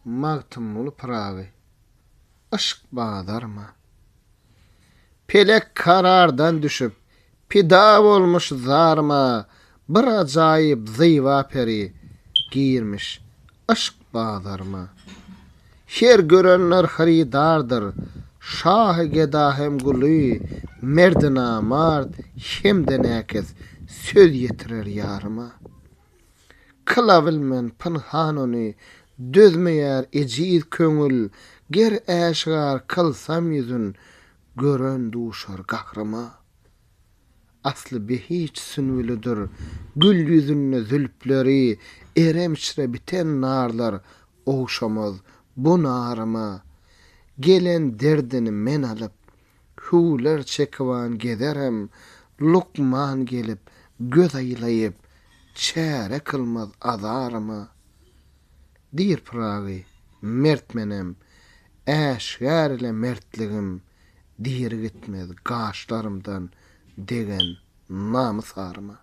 Magtymguly Pyragy, Yşk bazaryma. Pelek karardan düşüp, pida bolmuş zaryma, Bir ajaýyp zyba peri girmiş yşk bazaryma. Her görenler hyrydardyr, şahy-geda hem guly, Merdi-namart hem-de näkes söz ýetirer ýaryma. Kyla bilmen pynhan ony, dözmeýär ejiz köňül, Ger äşgär kylsam ýüzün, gören duşar gahryma. Asly behiç sünbülidir, gül ýüzünde zülpleri, Erem içre biten narlar ogşamaz bu naryma. Gelen derdini men alyp, Hüwler çekiban gezerem, Lukman gelip, göz aýlaýyp, Çäre kylmaz azaryma. Diýr Pyragy, mert menem, Äşgär ile mertligim, Diri gitmez gaşlarymdan degen namys-aryma.